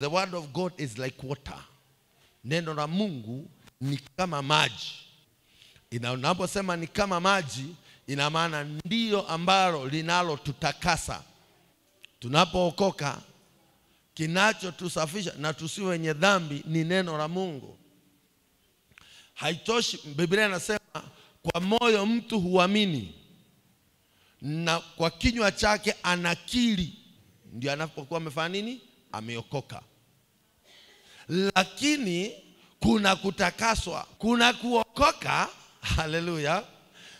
The word of God is like water. Neno la Mungu ni kama maji. Unaposema ni kama maji, ina maana ndio ambalo linalotutakasa. Tunapookoka, kinachotusafisha na tusiwe wenye dhambi ni neno la Mungu. Haitoshi, Biblia inasema kwa moyo mtu huamini na kwa kinywa chake anakiri, ndio anapokuwa amefanya nini? Ameokoka. Lakini kuna kutakaswa, kuna kuokoka, haleluya,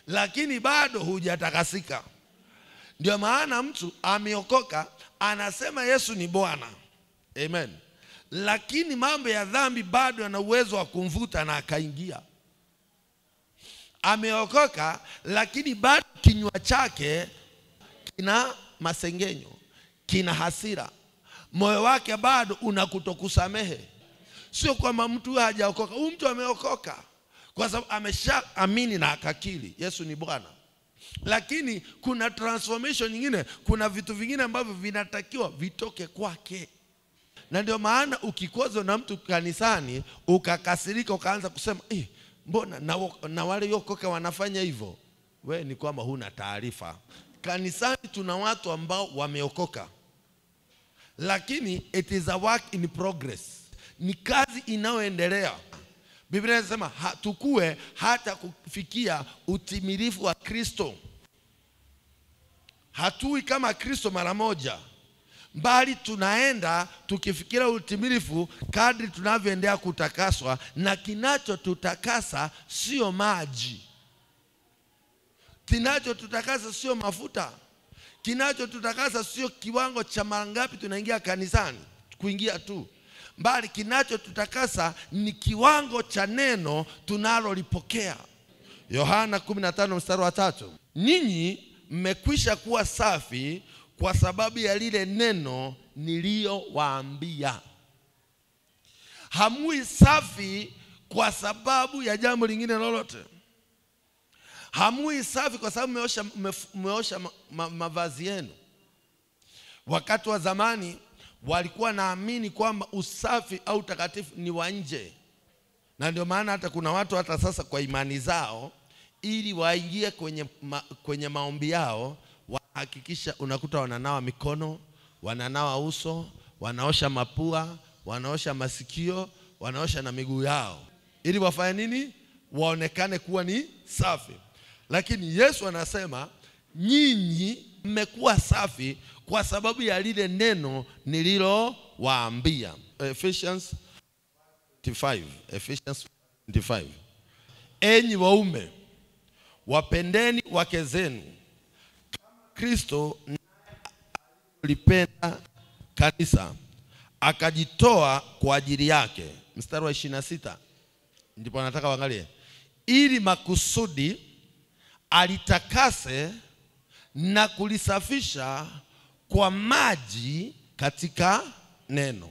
lakini bado hujatakasika. Ndio maana mtu ameokoka anasema Yesu ni Bwana, amen, lakini mambo ya dhambi bado yana uwezo wa kumvuta na akaingia. Ameokoka lakini bado kinywa chake kina masengenyo, kina hasira, moyo wake bado una kutokusamehe. Sio kwamba mtu hajaokoka, huyu mtu ameokoka kwa sababu ameshaamini na akakiri Yesu ni Bwana. Lakini kuna transformation nyingine, kuna vitu vingine ambavyo vinatakiwa vitoke kwake. Na ndio maana ukikozwa na mtu kanisani ukakasirika ukaanza kusema mbona na wale yokoka wanafanya hivyo, we ni kwamba huna taarifa. Kanisani tuna watu ambao wameokoka, lakini it is a work in progress, ni kazi inayoendelea. Biblia inasema tukue hata kufikia utimilifu wa Kristo. Hatui kama Kristo mara moja, bali tunaenda tukifikia utimilifu kadri tunavyoendelea kutakaswa. Na kinachotutakasa sio maji, kinachotutakasa sio mafuta, kinachotutakasa sio kiwango cha mara ngapi tunaingia kanisani, kuingia tu, bali kinachotutakasa ni kiwango cha neno tunalolipokea. Yohana 15 mstari wa 3, ninyi mmekwisha kuwa safi kwa sababu ya lile neno niliyowaambia. Hamui safi kwa sababu ya jambo lingine lolote. Hamui safi kwa sababu mmeosha mavazi yenu. Wakati wa zamani walikuwa naamini kwamba usafi au utakatifu ni wa nje. Na ndio maana hata kuna watu hata sasa kwa imani zao, ili waingie kwenye maombi yao, hakikisha unakuta wananawa mikono, wananawa uso, wanaosha mapua, wanaosha masikio, wanaosha na miguu yao, ili wafanye nini? Waonekane kuwa ni safi. Lakini Yesu anasema nyinyi mmekuwa safi kwa sababu ya lile neno nililowaambia. Ephesians 5, Ephesians 5. Enyi waume, wapendeni wake zenu Kristo alipenda kanisa akajitoa kwa ajili yake. Mstari wa 26 ndipo nataka waangalie. Ili makusudi alitakase na kulisafisha kwa maji katika neno.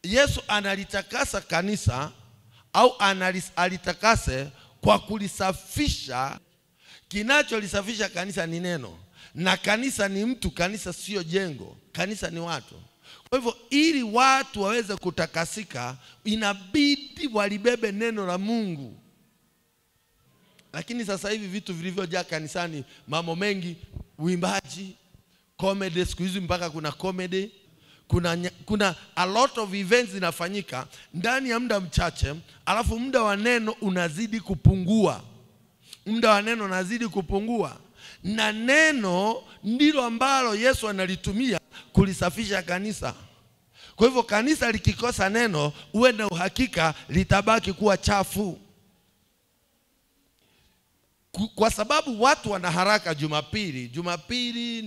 Yesu analitakasa kanisa au alitakase kwa kulisafisha. Kinacholisafisha kanisa ni neno. Na kanisa ni mtu, kanisa sio jengo, kanisa ni watu. Kwa hivyo ili watu waweze kutakasika inabidi walibebe neno la Mungu. Lakini sasa hivi vitu vilivyojaa kanisani, mambo mengi, uimbaji, comedy, siku hizi mpaka kuna comedy, kuna a lot of events zinafanyika ndani ya muda mchache, alafu muda wa neno unazidi kupungua. Muda wa neno unazidi kupungua. Na neno ndilo ambalo Yesu analitumia kulisafisha kanisa. Kwa hivyo kanisa likikosa neno, uwe na uhakika litabaki kuwa chafu. Kwa sababu watu wana haraka Jumapili. Jumapili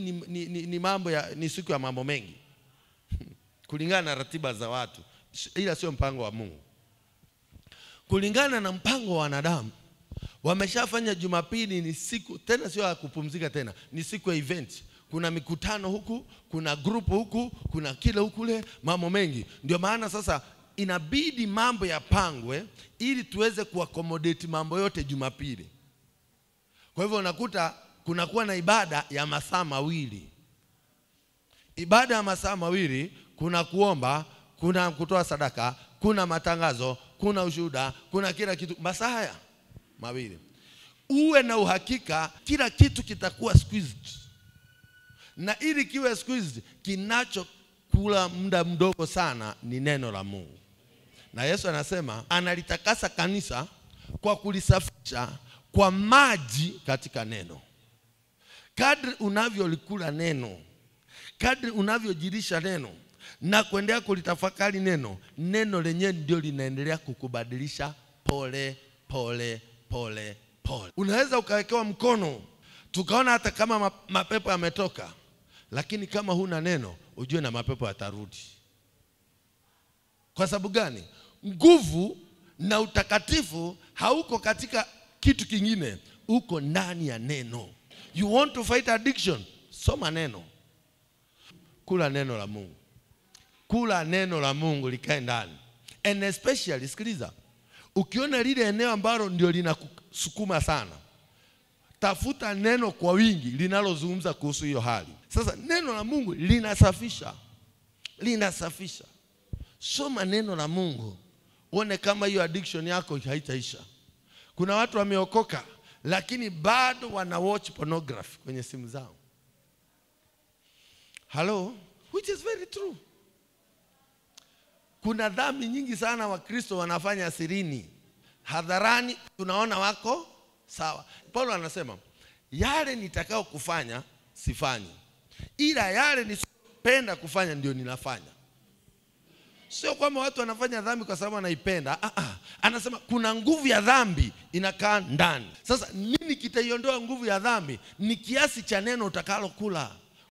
ni mambo ya, ni siku ya mambo mengi kulingana na ratiba za watu, ila sio mpango wa Mungu. Kulingana na mpango wa wanadamu, wameshafanya Jumapili ni siku tena sio ya kupumzika tena, ni siku ya event. Kuna mikutano huku, kuna group huku, kuna kile huku le, mambo mengi. Ndio maana sasa inabidi mambo yapangwe ili tuweze kuaccommodate mambo yote Jumapili. Kwa hivyo unakuta kunakuwa na ibada ya masaa mawili. Ibada ya masaa mawili, kuna kuomba, kuna kutoa sadaka, kuna matangazo, kuna ushuhuda, kuna kila kitu. Masaa haya 2. Uwe na uhakika kila kitu kitakuwa squeezed. Na ili kiwe squeezed, kinachokula muda mdogo sana ni neno la Mungu. Na Yesu anasema analitakasa kanisa kwa kulisafisha kwa maji katika neno. Kadri unavyolikula neno, kadri unavyojilisha neno na kuendelea kulitafakari neno, neno lenyewe ndio linaendelea kukubadilisha pole pole pole pole. Unaweza ukawekewa mkono tukaona hata kama mapepo yametoka, lakini kama huna neno ujue na mapepo yatarudi. Kwa sababu gani? Nguvu na utakatifu hauko katika kitu kingine, uko ndani ya neno. You want to fight addiction? Soma neno. Kula neno la Mungu. Kula neno la Mungu likae ndani. And especially, sikiliza, ukiona lile eneo ambalo ndio linakusukuma sana, tafuta neno kwa wingi linalozungumza kuhusu hiyo hali. Sasa neno la Mungu linasafisha. Linasafisha. Soma neno la Mungu uone kama hiyo addiction yako haitaisha. Kuna watu wameokoka lakini bado wana watch pornography kwenye simu zao. Hello? Which is very true. Kuna dhambi nyingi sana Wakristo wanafanya sirini. Hadharani tunaona wako sawa. Paulo anasema yale nitakao kufanya sifanyi, ila yale nisipenda kufanya ndio ninafanya. Sio kwamba watu wanafanya dhambi kwa sababu wanaipenda. Anasema kuna nguvu ya dhambi inakaa ndani. Sasa nini kitaiondoa nguvu ya dhambi? Ni kiasi cha neno utakalo kula.